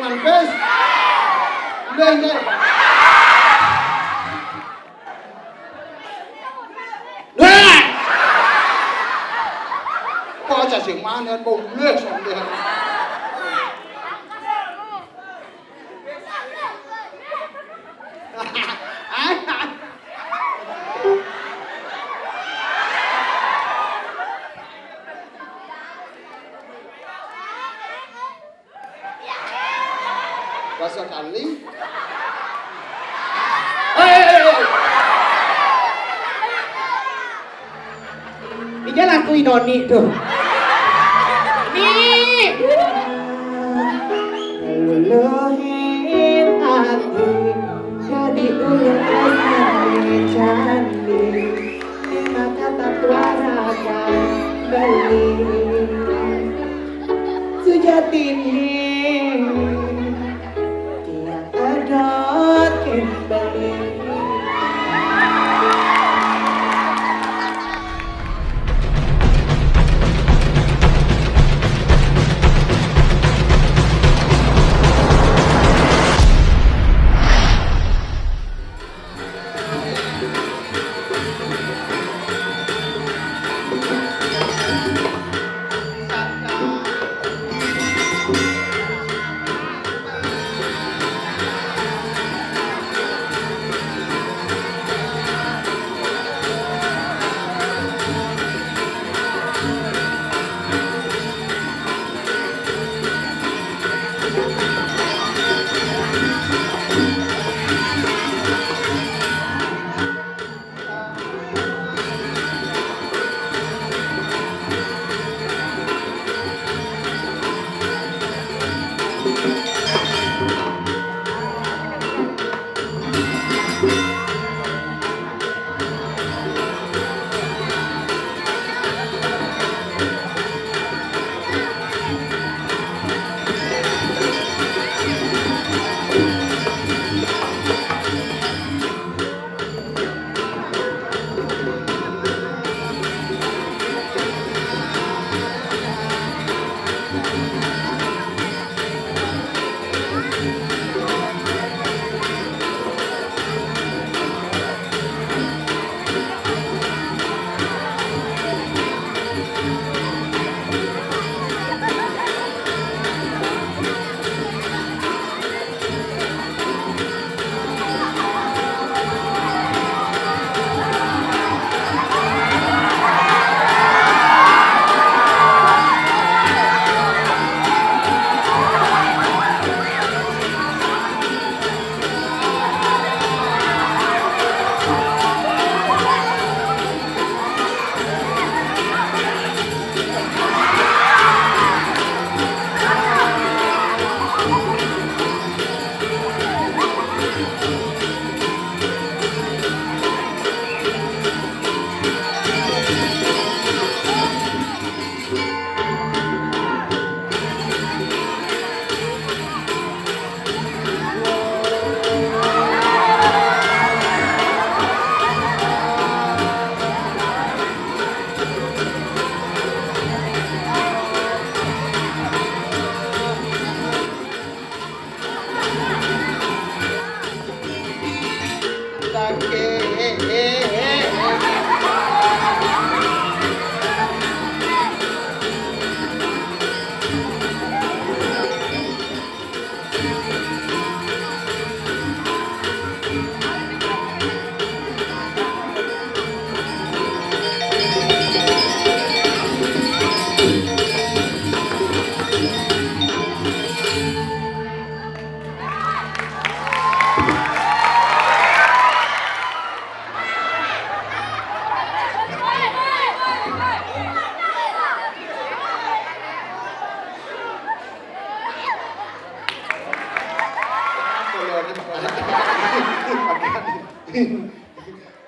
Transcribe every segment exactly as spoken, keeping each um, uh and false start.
Manfes. Nggih, nggih. Nah. Kok aja sing mangan, kok mulih sampeyan. Basa Kali. Hei, hei, hei. Iki lagu Inoni tuh. Nih. Luluhin ati, jadi ulun rasane candi. Lima kata kuarakan beli. Sujatine tiang edot kin beli.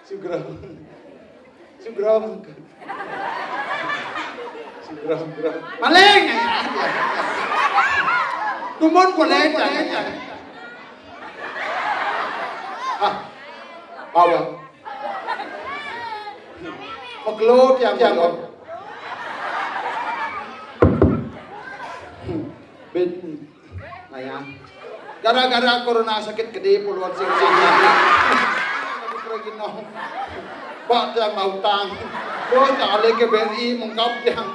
Sugro. Sugro. Sugro, sugro. Maling! Dumun boleh, boleh. Ah, bawa. Megelo tiang, tiang. Bin, nah ya. Gara-gara corona sakit gedé puluhan sing sing. Lagi no. Bak tiang mautang. Terus tak ada ke B R I mengkap tiang.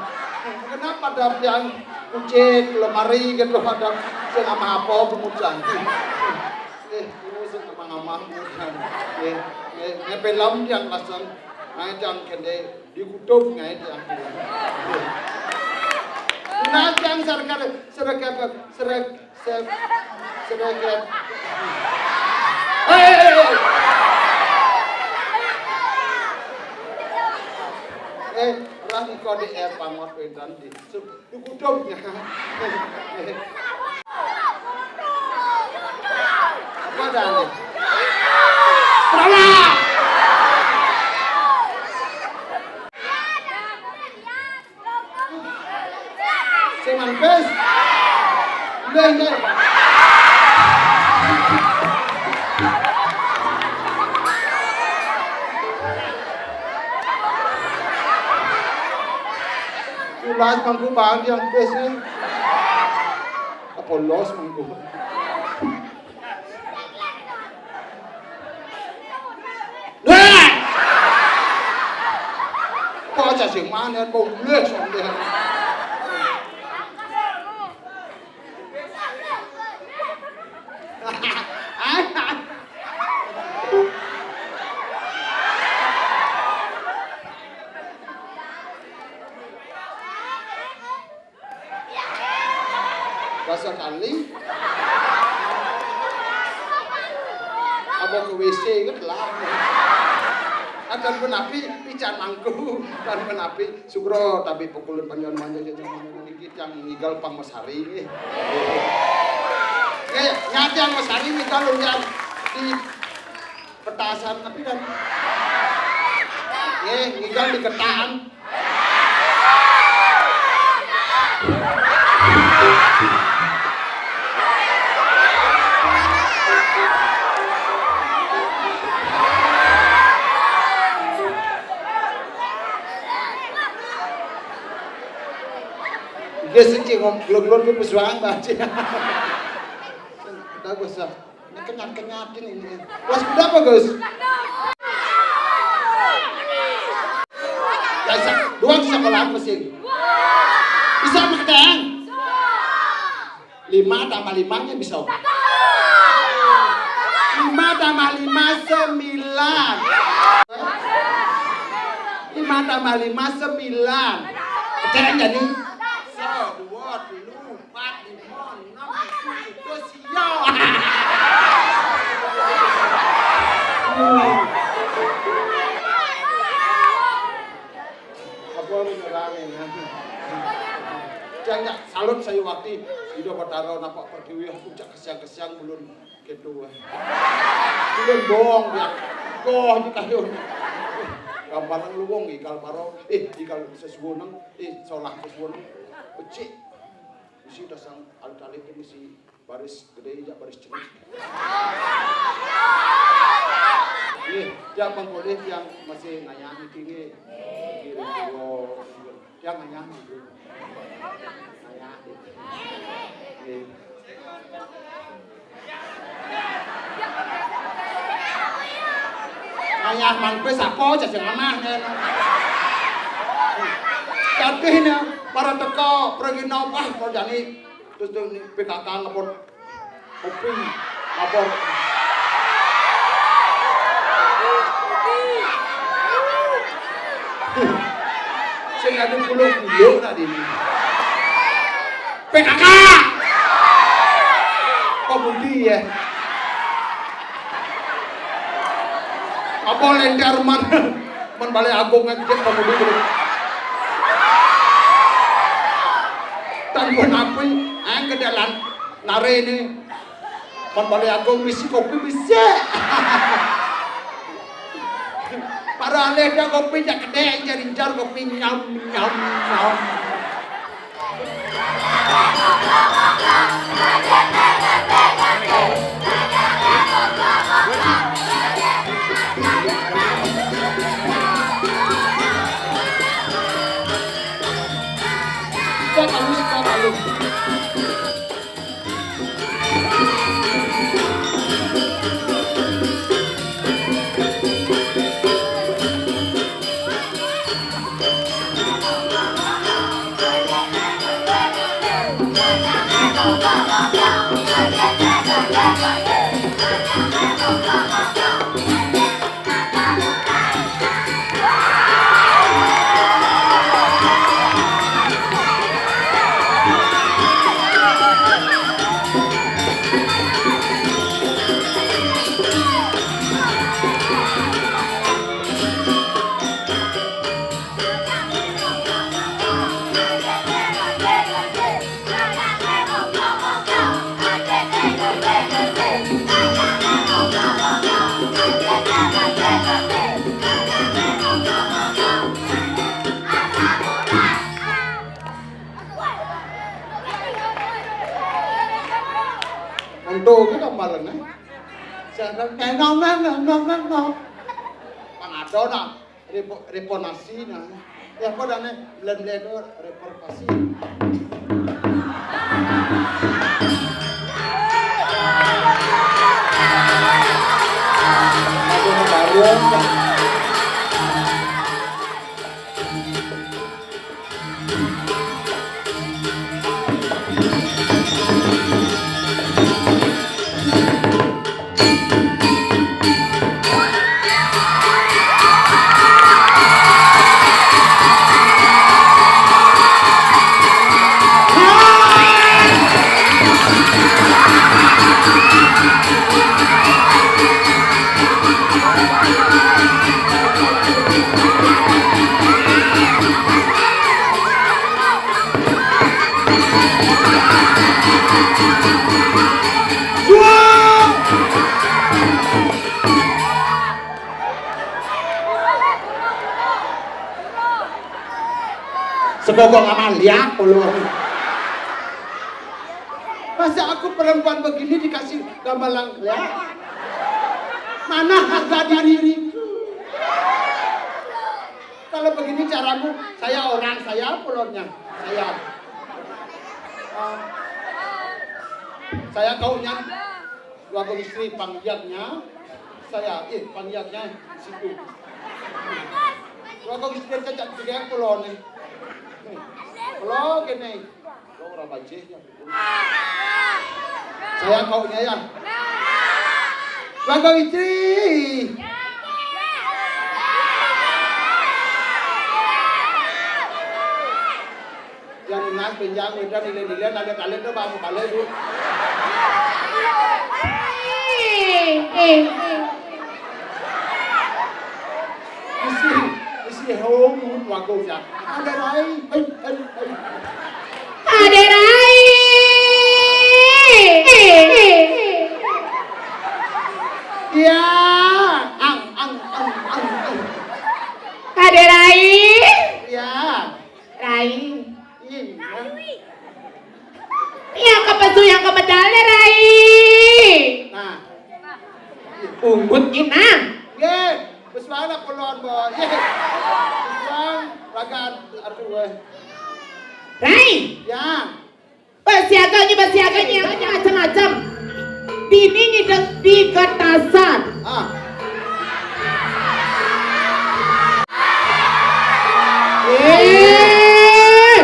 Kenapa ada tiang kucing, lemari gitu ada sing sama apa pemucang. Eh, lu sing sama-sama pemucang. Eh, eh, eh, film tiang pasang. Nah, tiang kende dikutuk ngai tiang. Nah, tiang serka serka serka Sep, sedeket. Hei! Eh, orang iko di air pangot wedan di. Su-, dikutuk ya. Apa dan? Salah! Sing mantes. Ndeh, ndeh. Tulas mangku bang yang bes ni. Apa los mangku? Nah! Bocah sing maneh mau les sampean. Basa kali. Apa ke W C kan lah. Akan menapi pican mangku, kan menapi sugro tapi pukulun panyon manja jadi niki yang ngigal pang mesari nih. Ya, ya, nyati yang mesari ngigal ujar di petasan tapi kan. Eh, ngigal di ketaan. Dia sing ngom glon-glon ku pesuang baca. Bagus lah. Ini kenyat-kenyat ini. Kelas berapa, Gus? Ya, sa-, dua di sekolah mesin. Bisa makan? Lima tambah limanya bisa. Lima tambah lima, sembilan. Lima tambah lima, sembilan. Keren jadi? So, dua, dulu. Empat, lima, enam, tujuh, dua, siap. Apa lu nyerangi, ya? Jangan salut saya waktu Ida Batara napa pertiwi puncak kesiang-kesiang belum gitu, eh. Belum bohong dia. Goh di kayu. Gamparan lu wong ikal paro, eh, ikal sesuwuneng, eh, solah sesuwuneng. Becik. Mesti udah sang alit-alit mesti baris gedé jak baris cengit. Nggih, jak pangkulih yang masih ngayah niki nggih. Ngiring kula. Yang ngayah niki. Ngayah. Nggih. Ngayah mangke sapa jajeng manah nyen. Tapi ne para teka pragina wah kok jani terus tuh ni P K K ngepot kopi ngepot. Sing anu pulo-pulo tadi ni. P K K. Kok budi ya? Apa lender man? Man Balé Agung ngejek apa budi? Tan pun apa? Ang kedalan nare ni. Man Balé Agung misi kopi bisa. Para alih dah kopi jak kedek, injar-injar kopi nyam, nyam, nyam. Kita tahu, kita tahu. Entuk ki gambaran, eh. Sing neng, neng, neng, neng, neng, neng. Pang ada nak repo-, reponasi nah. Ya apa dane? Mlen-mlen itu reformasi. Aku baru. Sekokong Amalia, ulun. Masa aku perempuan begini dikasih gamelan, ya? Mana harga diriku? Kalau begini caramu, saya orang, saya pulonnya. Saya. Eh, saya kaunya dua istri panggiatnya. Saya, eh, panggiatnya situ. Dua istri cacak tiga pulon nih. Nih. Pulo gini. Lo orang bajih ya. Saya kaunya ya. Bang Istri. Yang nas penjang udah nilai-nilai, nilai kalian tuh bang balik bu. Eh, eh, eh. Isi, isi home wago ya. Ada rai. Hai, hai, hai. Ada rai. Ya, ang, ang, ang, ang, ang. Ada rai. Ya. Rai. Iya. Yang kepesu yang kemedal ya, Rai. Nah. Unggut inang. Ye, wis wae lah kulon, Bo. Ye. Wis wae ragaan, aduh, weh. Rai. Ya. Basiaga ni, basiaga ni, macam-macam. Dini ngideng di getasan. Ah. Eh,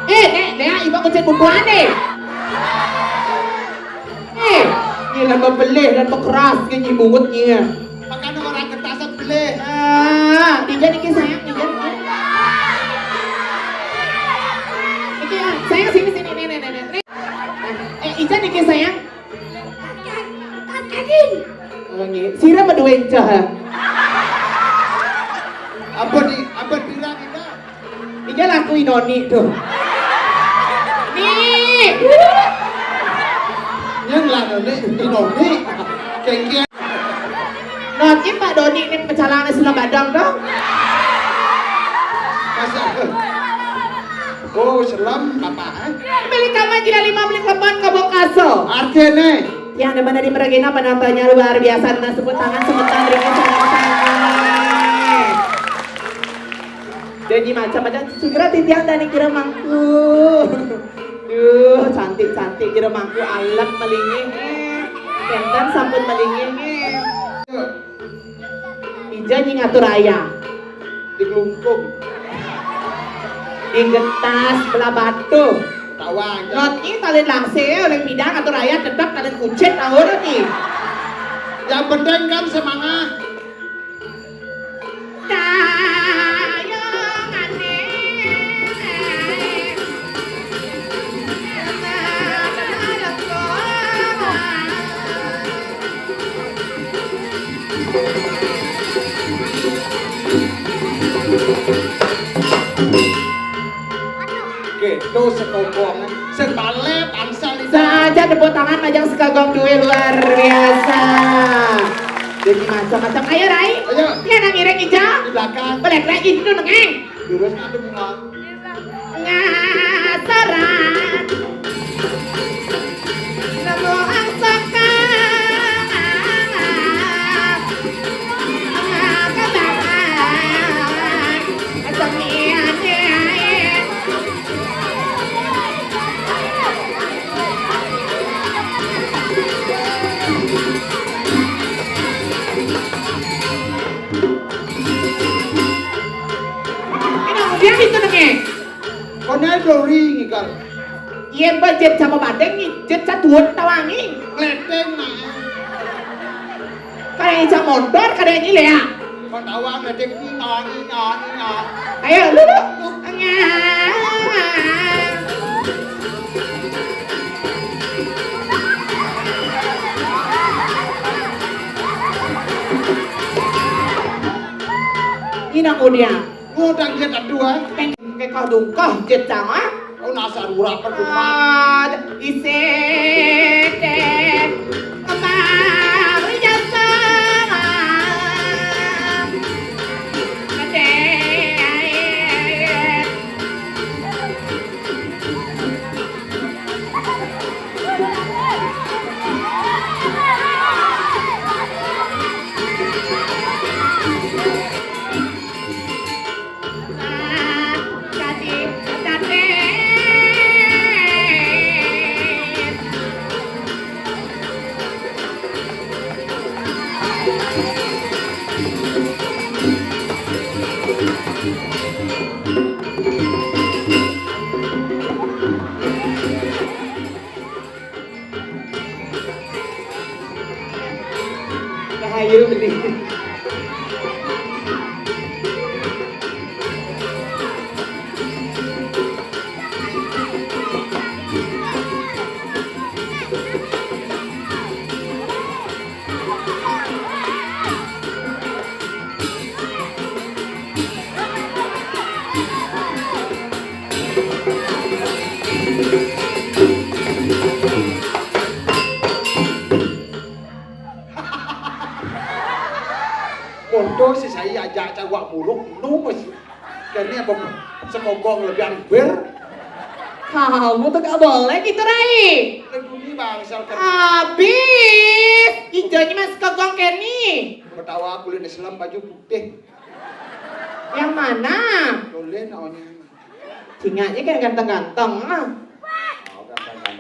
eh, Nek, Nek, ibu kucing bubuhan nih. Eh, ini lah membelih dan bekeras ke nyi bungut ni. Makanya orang getasan belih. Ah, Ijan iki sayang, Ijan. Iki ya, sayang sini, sini, nih, nih, nih, nih. Eh, Ijan iki sayang. Kakak, kakak. Oh, nggih. Sira medhu encah, ha? Apa di, apa bilang itu? Iki laku Inoni tuh. Nih. Yang lah Inoni, Inoni. Kengkian. Nonton Pak Doni ini pecalangnya sudah badang tuh. Masa? Oh, selam apa, eh? Milik kamu tidak lima, milik lepan ke Bokaso. Artinya? Yang demen di meragina penontonnya luar biasa, nah, sebut tangan, sebut tangan, berikan tepuk tangan. Janji macam-macam, segera titiang dan kira mangku. Duh, cantik-cantik jero mangku alek melingih, eh. Kenten sampun melingih, eh. Ija nyi ngatur ayah. Di Klungkung. Di Getas, Belah Batu. Tawang. Not nyi talin langsir, oleh pidang ngatur ayah tetep talin kucit tahu not nyi. Yang penting kan semangat. Gitu sekongkong. Sing balik, tansel itu. Saja tepuk tangan majeng sekagong duwe luar biasa. Jadi macam-macam. Ayo, Rai. Ayo. Tiada ngiring ija. Di belakang. Boleh, Rai, itu nengeng. Lurus ngadep, Mak. Ngasaran. Nemu angsakan. Ngasakan. Asam iya, iya, iya. Dia itu denge. Kone dori ngigal. Yen ba jet sama badeng ni, jet satuan tawangi. Ngleteng, Mak. Kadang ija motor, kadang ini lea. Kon tawang ngledek ni, nyanyi, nyanyi, nyanyi. Ayo, lu, lu. Ini nak dia. Ngutang jet aduh, ah. Peng-, ke kau dungkah jet sama. Kau nasa rura perdupa. Ah, isete. Kembali jasa. Ade. Rahayu beli. Mondo si saya ajak cawak muluk, nu mesti. Kene apa sekongkong lebih anggur. Kamu tuh gak boleh gitu, Rai. Lagi bangsa kan. Habis. Ijonya mas sekongkong kene. Ketawa kulit Islam baju putih. Yang mana? Boleh namanya. Cingaknya kayak ganteng-ganteng, ah.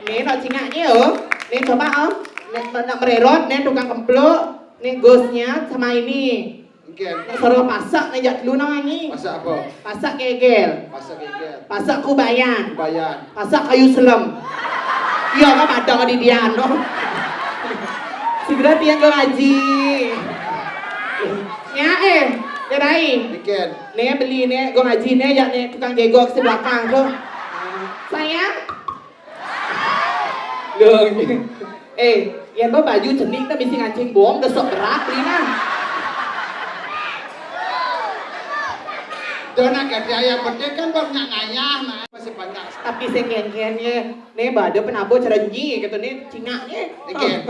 Nih, no cingaknya, oh. Nih, coba, oh. Nih, nak mererot, nih, tukang kempluk. Nih, ghostnya sama ini. Oke. Nak suruh pasak, nih, jak dulu, no, ini. Pasak apa? Pasak gegel. Pasak gegel. Pasak kubayan. Kubayan. Pasak kayu selem. Iya, kan padang di dia, no. Segera tiang ke ngaji. Ya, eh, Rai. Bikin. Nih, beli nih, gua ngaji nih, ya nih, tukang jegok si belakang tuh. Sayang. Loh, eh, ya gua baju cenik tuh bisa ngancing bom, besok berat, beli nah. Dona gede ayam gede kan baru ngayah, nah, masih banyak. Tapi sing ngengkengnya, nih, bade penabo cerenyi, gitu nih, cingaknya. Bikin.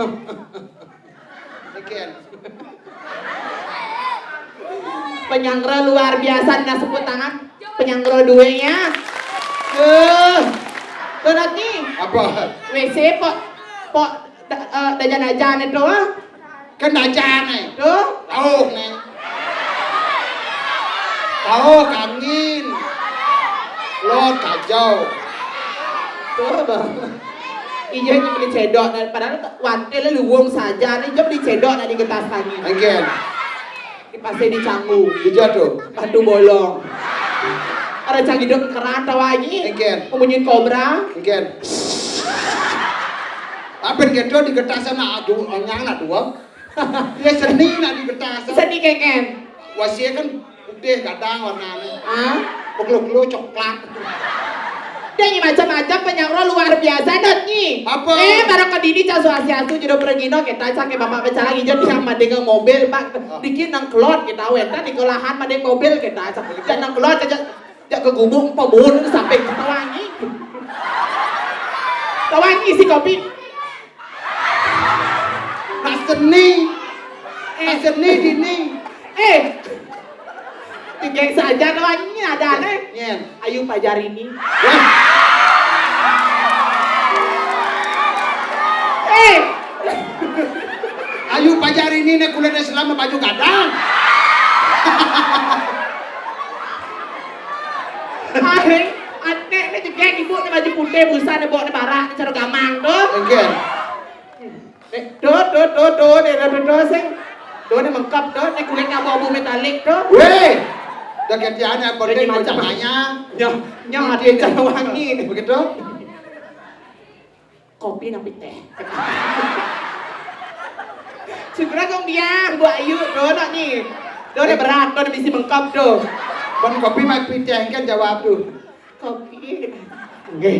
Penyanggra luar biasa, nah, seput tangan. Penyanggra duenya. Eh, donat nih. Apa? W C pok, pok da-, eh, dajan-dajan itu, ah. Kan dajan, eh. Tuh. Tahu, nih. Tahu, kangin. Lo kacau. Coba. Iya, ini beli cedok, nah, padahal wantil luwung saja, nih, jam beli cedok, nah, di getas tangi. Engken. Di pasir di Canggu. Di jatuh. Batu bolong. Ada canggih dok keran tawangi. Engken. Membunyiin kobra. Engken. Apa gitu di getas sana, aduh, onyang nak dua. Ya seni nak di getas. Seni kengken. Wasia kan putih kadang warnanya. Ah? Bekelu-kelu coklat. Dia ini macam-macam penyakro luar biasa dot nyi. Apa? Eh, barang kedini casu asi-asu jodoh pergino kita cake bapak bicara hijau tiang madeng mobil, Pak. Ah. Dikit nang kelot kita weta di kolahan madeng mobil kita cak. Jangan nang kelot aja. Jak ke gubuk pebun sampai tawangi. Tawangi si kopi. Nak seni. Nak seni dini. Eh. Tinggal saja tawangi ada aneh. Nyen. Ayu pajar ini. Wah. Eh. Ayu pajar ini nek kulit Islam baju gadang. Ahe, atik ni jegeg ibu ni baju putih, busan ni bok ni barak ni cara gamang tu. Engken. Eh, tu, tu, tu, tu, ni tu, tu, tu, sing. Tu ni mengkap tu, ni kulit abu-abu metalik tu. Weh! Dah kerjaan yang penting macam macam. Nyo, nyo ada cara wangi ni. Begitu? Kopi nang pitih. Segera dong biar buat ayu tu nak ni. Tu ada berat tu ada bisi mengkap tu. Ban kopi mai pitih kan jawab tu. Kopi. Nggih.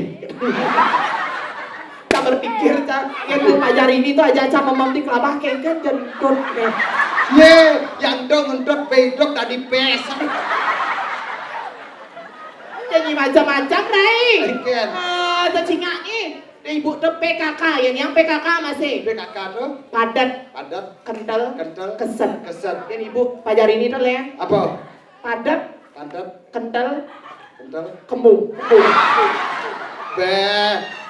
Tak berpikir tak. Yang tu pajar ini tu aja macam mamam di kelabah kengken jentut. Ye, yang dong untuk bedok tadi pes. Jadi macam-macam rai. Engken. Ah, tercingak ni. Ibu tu P K K, ya, yang P K K masih. P K K tu? Padat. Padat. Kental. Kental. Keset. Keset. Yang ibu pajar ini tu, Len. Apa? Padat. Padat. Kental. Kental. Kembung. Kembung. Be,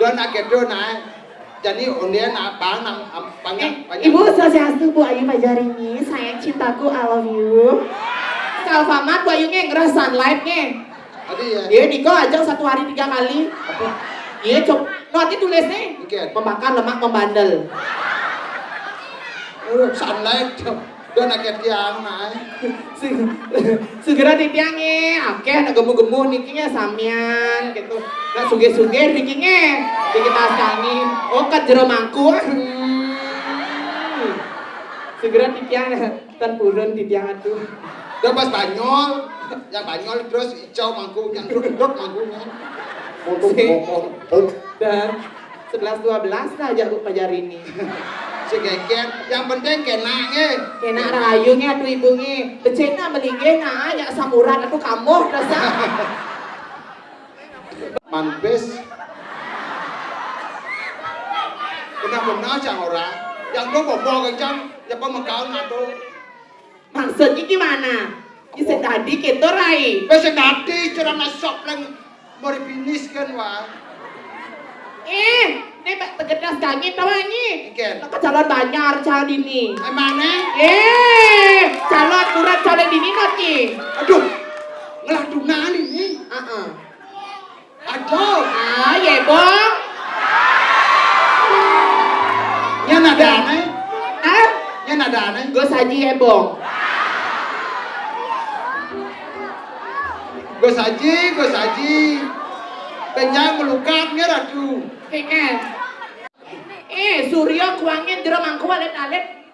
don nak kedo nak. Jadi onde nak bang nang am- banyak Eh, banyak. Ibu Swastiastu, Bu Ayu pajar ini, sayang cintaku, I love you. Kalau Famat, Bu Ayu nge ngerasa live nge. Tadi ya. Dia nikah aja satu hari tiga kali. Apa? Iya, cok. No, nanti tulis nih. Oke. Membakar lemak membandel. Oh, sunlight. Don akeh tiang nae. Se- segera titiang nge, akeh nak gemuh-gemuh niki nge samian gitu. Nak sugih-sugih niki nge. Di kita sekali. Oh, kat jero mangku. Hmm. Segera titiang tan purun titiang atuh. Dah pas Banyol, yang Banyol terus icau mangku, yang dok-dok mangkunya. Untuk Si- ngomong. Dan sebelas dua belas lah aja Bu pajar ini. Si Keken, yang penting kena nge. Kena rayu nge atuh ibu nge. Becik na melinggih na ya samurat atuh kamuh dasar. Manpis. Benar-benar cang orang. Yang tu bobo kencang, ya pemekal ngatu. Maksudnya gimana? Bisa tadi kita rai. Bisa tadi cerana sop leng mori finish kan wah. Eh, ini tegedas gangit tau ini. Iken. Ke calon banyar calon ini. Emangnya? Eh, calon kurang calon ini nanti. Aduh, ngelah tunani ni. Heeh. Aduh. Ah, ya, Bong. Nya nadane? Ah? Nya nadane? Gus Haji, ya, Bong. Gus Haji, Gus Haji. Benjang melukat nya, Ratu. Keken. Eh, Suryo kuangin jero mangku alit-alit.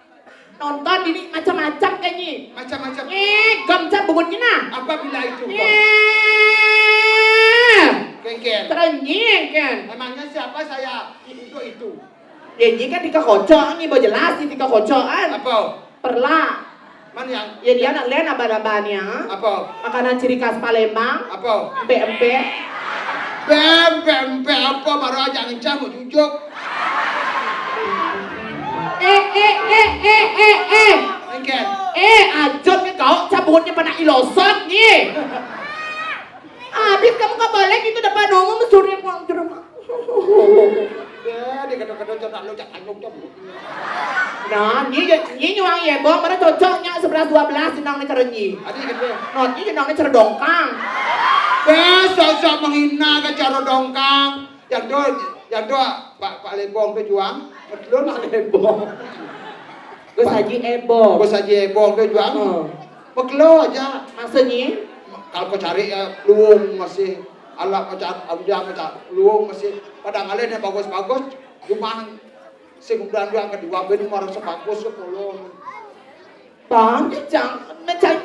Nonton ini macam-macam kayaknya. Macam-macam. Eh, gamcar bungut nyena. Apabila itu, Bang? Eh. Kengken. Terenyih, kan? Emangnya siapa saya untuk itu? Ya, ini kan tiga kocok, ini mau jelas di tiga kocok, kan? Apa? Perla. Man yang Ya, dia nak lihat apa-apanya. Apa? Makanan ciri khas Palembang. Apa? Empek-empek. Be, empek-empek apa? Baru aja ngencah mau jujuk. Eh, eh, eh, eh, eh, eh. Engken. Eh, ajot ni kau cabutnya pada ilosot ni. Habis kamu ke balik itu depan umum suruh pulang ke rumah. Ya, dia kata-kata cak lu cak tanggung cak. Nah, ni je, ni nyuang ya, bawa pada cocok nya sebelas dua belas jenang ni cara ni. Adi kata. Nah, ni jenang ni cara dongkang. Be, sok-sok menghina ke cara dongkang. Yang tu, yang tu, Pak, Pak Lebong tu juang. Betul nak Lebong. Gus Haji Ebong. Gus Haji Ebong tu juang. Oh. Bekelo aja. Maksudnya? Kalau kau cari ya, luung masih. Alat macam, ujang macam, luung masih. Padang alih yang bagus-bagus. Cuma sing udah yang kedua, bini marah sebagus ke polong. Bang, cang, cang.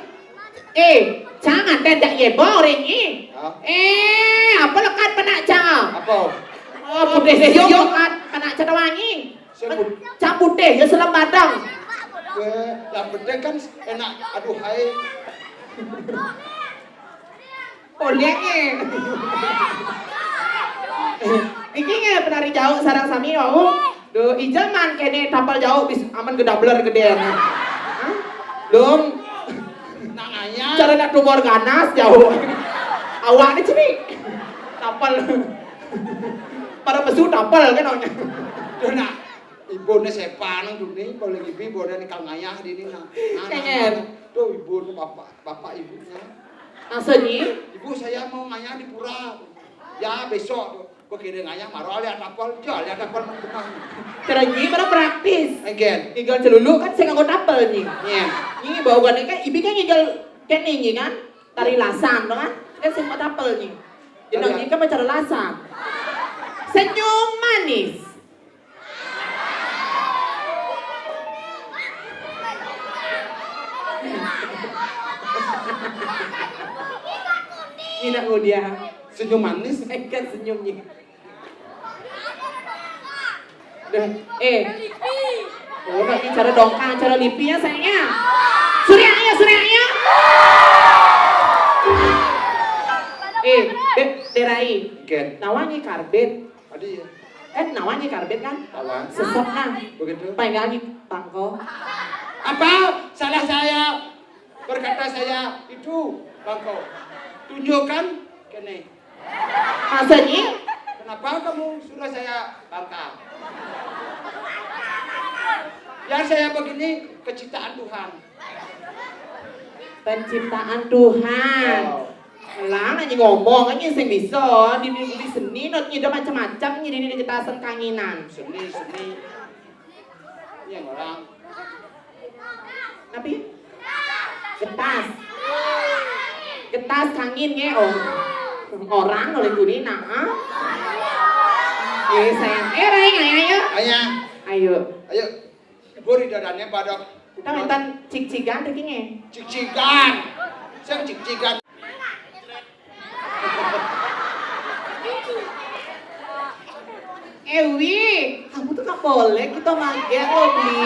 Eh, cang ada dak ye bore ni. Hah? Eh, apa lekat penak cang? Apa? Oh, putih sio lekat penak cang wangi. Sing put- Cang putih ya selam badang. Eh, yang penting kan enak. Aduh hai. Oleh nge. Iki nge penari jauh sarang sami wau. Duh, ijaman kene tapal jauh bis aman gedabler gede. Hah? Dong. Nang ayah. Cara nak tumor ganas jauh. Awak ni cini. Tapal. Pada pesu tapal kan orangnya. Duh nak. Ibu ni sepan tu ni, boleh ibu ni kang ayah di ni nah. Nah, nah, Kengen. Nah. Tuh ibu ni bapak, bapak ibunya. Maksudnya? Ibu saya mau ngayah di pura. Ya besok tu. Kok kira ngayah marah lihat tapal, jual lihat tapal mau kemana. Terenyi pada praktis. Again. Ngigal celulu kan saya nganggo tapel ni. Iya. Ni bau kan kan ibi kan ngigal kene ni kan. Tari lasan tu kan. Kan saya mau tapel ni. Jenang ni kan bicara lasan. Senyum manis. Ini nak dia. Senyum manis. Kan senyumnya. Dah, eh. Oh, nak ni cara dongkang, cara lipinya sayangnya. Surianya, surianya. Eh, Beb, Derai. Ken. Nawanya karbit. Adi ya. Kan nawanya karbit kan? Awan. Sesok nah. Begitu. Paling lagi pangko. Apa? Salah saya. Berkata saya itu pangko. Tunjukkan kene. Maksudnya? Kenapa kamu suruh saya bangka? Ya saya begini keciptaan Tuhan. Penciptaan Tuhan. Oh. Lah nanya ngomong aja sing bisa di, di, di seni not nyida macam-macam nyida di ketasan kanginan. Seni seni. Yang orang. Tapi getas. Getas kangin nge oh. Orang oleh tuni nah. Eh sayang. Eh Rai ayo ayo. Ayah. Ayo. Ayo. Buri dadanya pada. Kita minta cik-cikan tuh kini. Cik-cikan. Saya cik-cikan. Ewi, kamu tuh nggak boleh kita mager loh, Bli.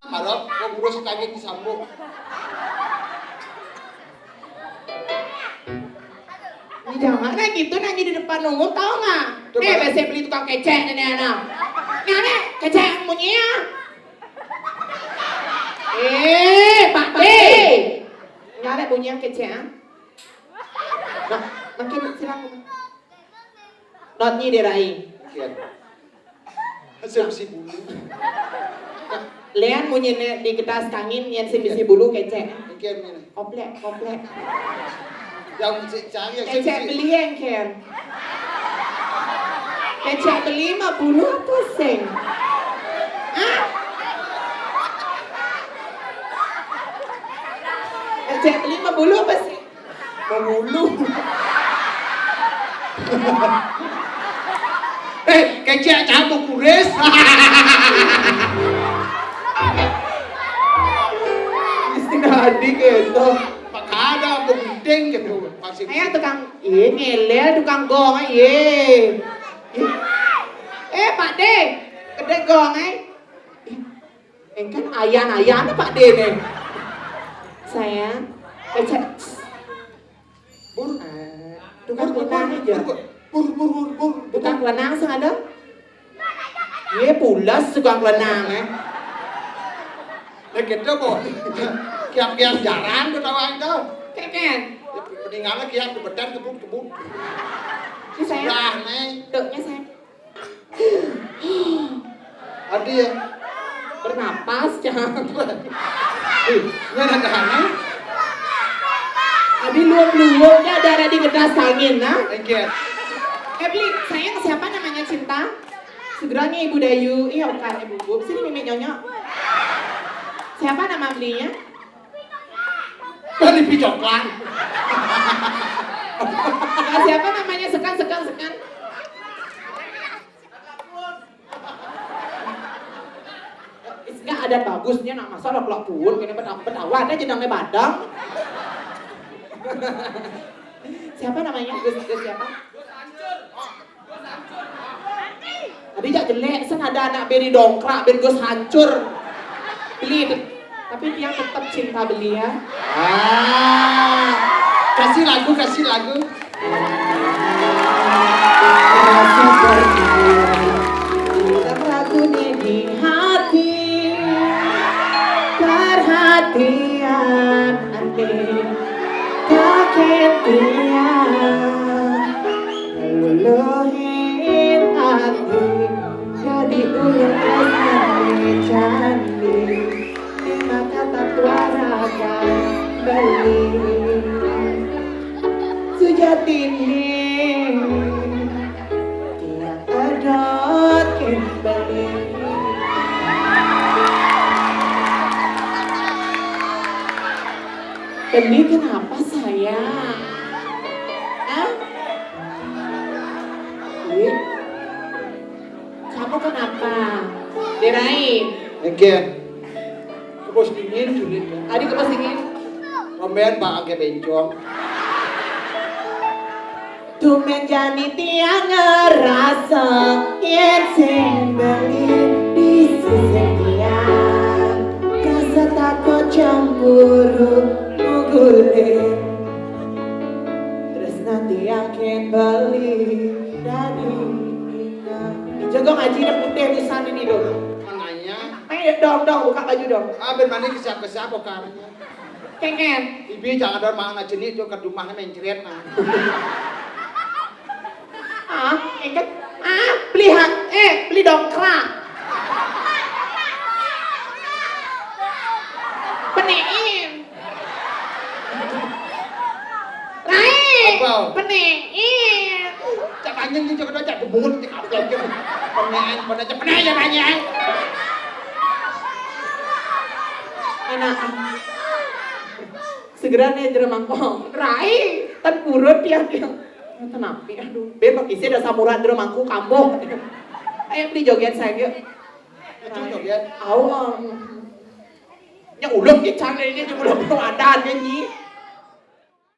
Harap kok guru sekali disambung. Ini jangan nah gitu nanya di depan umum, tahu nggak? Nih, biasa beli tukang kecek nenek anak. Nenek, kecek munyi ya. Eh, Pak D. Nggak ada bunyi yang kecek, ah. Nah, makin silang. Not nyi derai. Kian. Hasil besi bulu. Lean munyi ne di getas kangin yang sing bisi bulu kecek. Kian ini. Koplek, koplek. Yang si cari yang Kecek beli yang ken. Kecek beli mah bulu apa sing? Hah? Kecek beli mah bulu apa sih? Pemulu. Eh, kecek campur kuris. Mesti nadi gitu. Makanya aku gunting gitu. Masih Ayo tukang, iya ngelel tukang gong, iya. Eh Pak De, gede gong, eh. Engkan ayan-ayan Pak De nih. Sayang, kecek. Bur. Ah, tukang bur, bur, kelenang bur, aja. Bur, bur, bur, bur, bur. Tukang kelenang sing ada? Ye pulas tukang kelenang eh. Lah gitu kok. Kiap-kiap jarang ketawa itu. Keken. Peninggalan kiap kebetan kebut-kebut. Ini saya. Sudah nih. Tuknya saya. Adi ya. Bernapas jangan. Ih, ini ada hana. Abi luap-luap ya ada di getas angin nah. Thank you. Beli, sayang, siapa namanya cinta? Segera nih, Ibu Dayu. Iya, bukan Ibu, Bu. Sini, Mimi, Nyonyo. Siapa nama belinya? Kan Ipi Coklan. Nah, siapa namanya? Sekan, sekan, sekan. Enggak ada bagusnya, nak masa lo kelak pun kena betawa, betawa ada jenangnya badang. Siapa namanya? Gus, Gus siapa? Tadi jak jelek, sen ada anak beri dongkrak, ben Gus hancur. Beli, tapi dia tetap cinta beli ya. Ah, kasih lagu, kasih lagu. Rasa pergi, ragu di hati, perhatian aneh, kaget dia, luluhin hati, jadi ulun rasanya candi, lima kata tuarakan beli. Sujatine tiang edot kembali. Beli kenapa, sayang? Hah? Ih, kamu kenapa? Derai. Again. Kebos dingin, julid. Adi kebos dingin. Rombean, Pak, ake bencong. Tumben jani tiang ngerasa yen sing beli di sisi tiang. Rasa takut cemburu mugule. Terus nanti yakin beli dari kita. Jago ngaji dah putih pisan ini dong. Mananya? Ayo dong, dong, buka baju dong. Ah, ben mani kesiap-kesiap kok. Kengen. Ibi jangan ada mang aja nih, tuh ke rumahnya mencret nah. Ah, ingat. Ah, beli hak, eh, beli dongkrak. Penein. Rai, apa? Penein. Cak anjing, cak ada, cak debut, cak apa lagi? Penein, penein, cak penein, ya, penein. Anak. Segera nih, jero mangkong. Rai, tan purut dia, dia. Tenapi, aduh. Ben, pakai sih ada samuran jero mangkuk, kambuh. Ayo, beli joget saja. Itu joget. Au, au. Nya ulun ki cara ini, nya ulun wadah nyanyi.